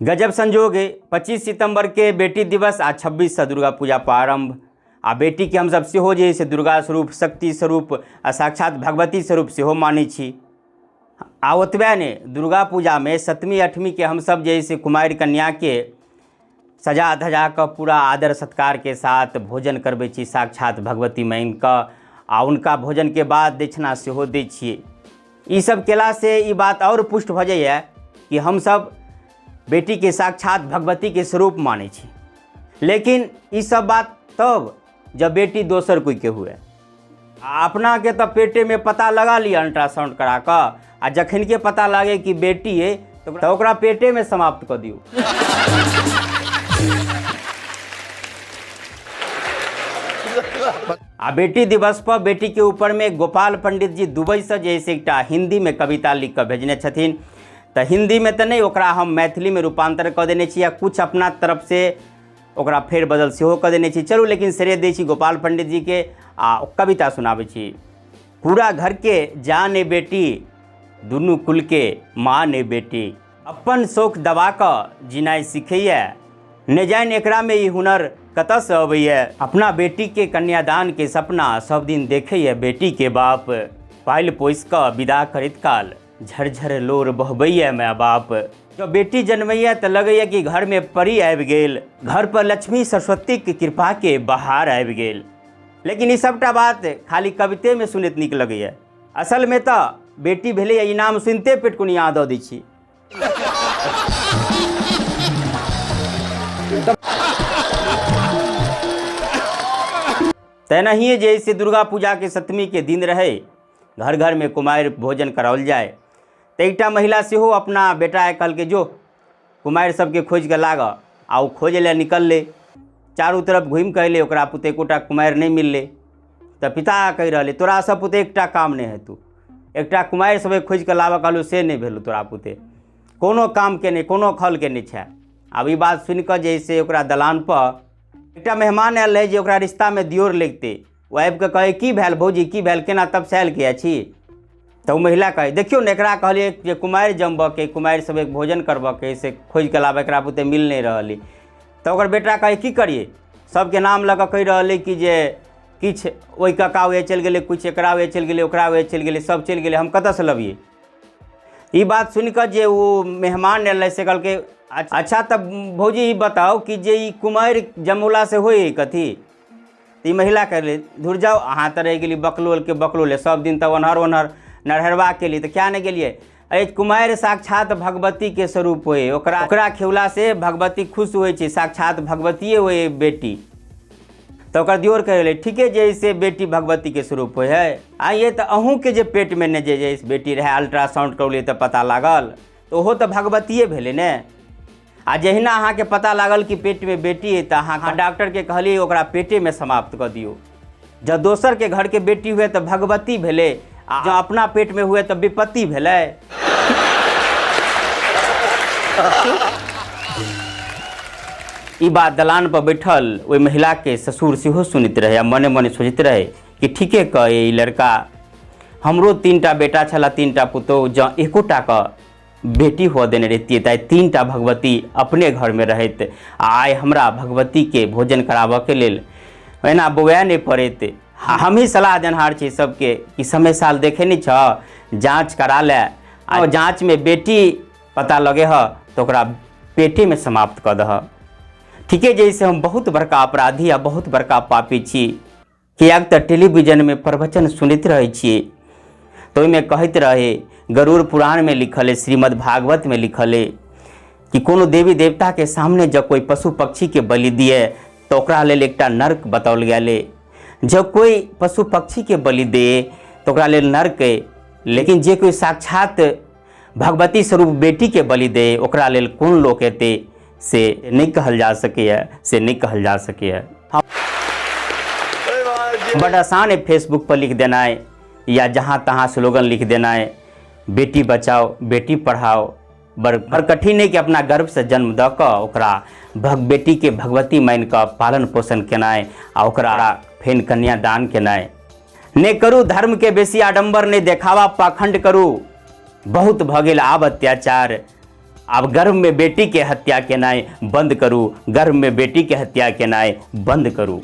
गजब संजोग है, 25 सितंबर के बेटी दिवस आ 26 से दुर्गा पूजा प्रारंभ। आ बेटीके हमसब सेहो जे है से दुर्गा स्वरूप, शक्ति स्वरूप आ साक्षात भगवती स्वरूप सेहो मानै छी। आ ओतबे नहि, दुर्गा पूजामे सप्तमी अठमीके हमसब जे है से कुमारि कन्याके सजा धजा कऽ पूरा आदर सत्कारके साथ भोजन करबै छी साक्षात भगवती मानि कऽ, आ हुनका भोजनके बाद दक्षिणा सेहो दै छियै। ई सब केलासँ ई बात आओर पुष्ट भऽ जाइए कि हमसब बेटीके साक्षात भगवतीके स्वरूप मानै छी। लेकिन ई सब बात तब जब बेटी दोसर कोइके हुए, आ अपनाके तऽ पेटेमे पता लगा लिअ अल्ट्रासाउंड करा कऽ, आ जखनके पता लागे कि बेटी अइ तऽ ओकरा पेटेमे समाप्त कऽ दियौ। आ बेटी दिवस पर बेटी के ऊपर में गोपाल पंडित जी दुबई से जे से एकटा हिंदी में कविता लिख कऽ भेजने छथिन। तऽ हिंदी में तऽ नहि, ओकरा हम मैथिली में रूपांतर कऽ देने छी आ कुछ अपना तरफ से ओकरा फेर बदल सेहो कऽ देने छी। चलू, लेकिन श्रेय दै छी गोपाल पंडित जी के आ कविता सुनाबै छी। पूरा घर के जान ए बेटी, दुनू कुल के मान ए बेटी, अपन शौक दबा कऽ जिनाइ सीखैए, नहि जानि एकरामे ई हुनर कतऽसँ अबैए। अपना बेटीके कन्यादानके सपना सब दिन देखैए बेटीके बाप, पालि पोसि कऽ विदा करैत काल झरझर लोर बहबैए माय बाप। जँ बेटी जन्मैए तऽ लगैए कि घरमे परी आबि गेल, घरपर लक्ष्मी सरस्वतीके कृपाके बहार आबि गेल। लेकिन ई सबटा बात खाली कवितेमे सुनैत नीक लगैए, असलमे तऽ बेटी भेलैए ई नाम सुनिते पेटकुनिया दऽ दै छी। तेनाहिए जे से दुर्गा पूजाके सप्तमीके दिन रहै, घर घरमे कुमारि भोजन कराओल जाय, तऽ एकटा महिला सेहो अपना बेटाके कहलकै जो कुमारि सबके खोजिके लागऽ, आ ओ खोजै लए निकललै। चारू तरफ घुमिकऽ अयलै, ओकरा पुते एकोटा कुमारि नहि मिललै। तऽ पिता कहि रहलै तोरा सब पुते एकटा काम नहि हेतौ, एकटा कुमारि सबके खोजिकऽ लाबऽ कहलहुँ से नहि भेलौ, तोरा पुते कोनो कामके नहि, कोनो खलके नहि छै। आब ई बात सुनिकऽ जे से ओकरा दलानपर एकटा मेहमान आयल रहै जे ओकरा रिश्तामे दियोर लगितै। ओ आबिकऽ कहै की भेल भौजी, की भेल, केना तपसायल किया छी? तऽ ओ महिला कहै देखियौ ने, एकरा कहलियै जे कुमारि जमबऽके, कुमारि सबके भोजन करबऽके, से खोजिकऽ लाबऽ, एकरा बुते मिल नहि रहल अइ। तऽ ओकर बेटा कहै की करियै, सबके नाम लऽ कऽ कहि रहल अइ कि जे किछु ओहि कका ओहि चलि गेलै, किछु एकरा ओहि चलि गेलै, ओकरा ओहि चलि गेलै, सब चलि गेलै, हम कतऽसँ लबियै? ई बात सुनिकऽ जे ओ मेहमान एलै से कहलकै अच्छा तऽ भौजी ई बताउ कि जे ई कुमारि जमौलासँ होइ हइ कथी? तऽ ई महिला कहलै धुर जाउ, अहाँ तऽ रहि गेली बकलोलके बकलोले, सब दिन तऽ ओन्हर ओन्हर नरहरबा केली तऽ किया नहि गेलियै? अरे कुमारि साक्षात भगवतीके स्वरूप होइ, ओकरा खियौलासँ भगवती खुश होइ छै, साक्षात भगवतिए होइ बेटी। तऽ ओकर दियोर कहलै ठीके जे से बेटी भगवतीके स्वरूप होइ है, आ ये तऽ अहूँके जे पेटमे ने जे बेटी रहै अल्ट्रासाउंड करौलियै तऽ पता लागल, तऽ ओहो तऽ भगवतिए भेलै ने। आ जहिना अहाँके पता लागल कि पेटमे बेटी अइ तऽ अहाँ डॉक्टरके कहलियै ओकरा पेटेमे समाप्त कऽ दियौ। जँ दोसरके घरके बेटी हुए तऽ भगवती भेलै, आ जँ अपना पेटमे हुए तऽ विपत्ति भेलै। ई बात दलान पर बैठल ओहि महिलाके ससुर सेहो सुनैत रहै आ मने मने सोचैत रहै कि ठीके कहै ई लड़का, हमरो 3टा बेटा छला, 3टा पुतोहु, जँ एकोटाके बेटी हुअ देने रहितियै तऽ आइ 3टा भगवती अपने घरमे रहैत, आ आइ हमरा भगवतीके भोजन कराबऽके लेल एना बौआए नहि पड़ैत। हमही सलाह देनहार छी सबके कि समय साल देखै नहि छह, जाँच करा ले, आ जाँचमे बेटी पता लगे ह तऽ ओकरा पेटेमे समाप्त कऽ दह। ठीके जे से हम बहुत बड़का अपराधी आ बहुत बड़का पापी छी, किएक तऽ टेलीविजनमे प्रवचन सुनैत रहै छियै तऽ ओहिमे कहैत रहै, गरुड़ पुराणमे लिखल अइ, श्रीमद् भागवतमे लिखल अइ कि कोनो देवी देवताके सामने जँ कोइ पशु पक्षीके बलि दिए तऽ ओकरा लेल एकटा नर्क बताओल गेल अइ। जँ कोइ पशु पक्षीके बलि दे तऽ ओकरा लेल नर्क अइ, लेकिन जे कोइ साक्षात भगवती स्वरूप बेटीके बलि दे ओकरा लेल कोन लोक एतै से नहि कहल जा सकैए, से नहि कहल जा सकैए। बड आसान है फेसबुक पर लिख देनाइ या जहाँ तहाँ स्लोगन लिख देनाइ, बेटी बचाओ बेटी पढ़ाओ। बड़ बड़ कठिन है कि अपना गर्भसँ जन्म दऽ कऽ ओकरा बेटीके भगवती मानि कऽ पालन पोषण केनाइ आ ओकरा फेर कन्यादान केनाइ। नहि करू धर्मके बेसी आडम्बर, नहि देखावा पाखंड करू, बहुत भऽ गेल आब अत्याचार। आब गर्भमे बेटीके हत्या केनाइ बन्द करू, गर्भमे बेटीके हत्या केनाइ बन्द करू।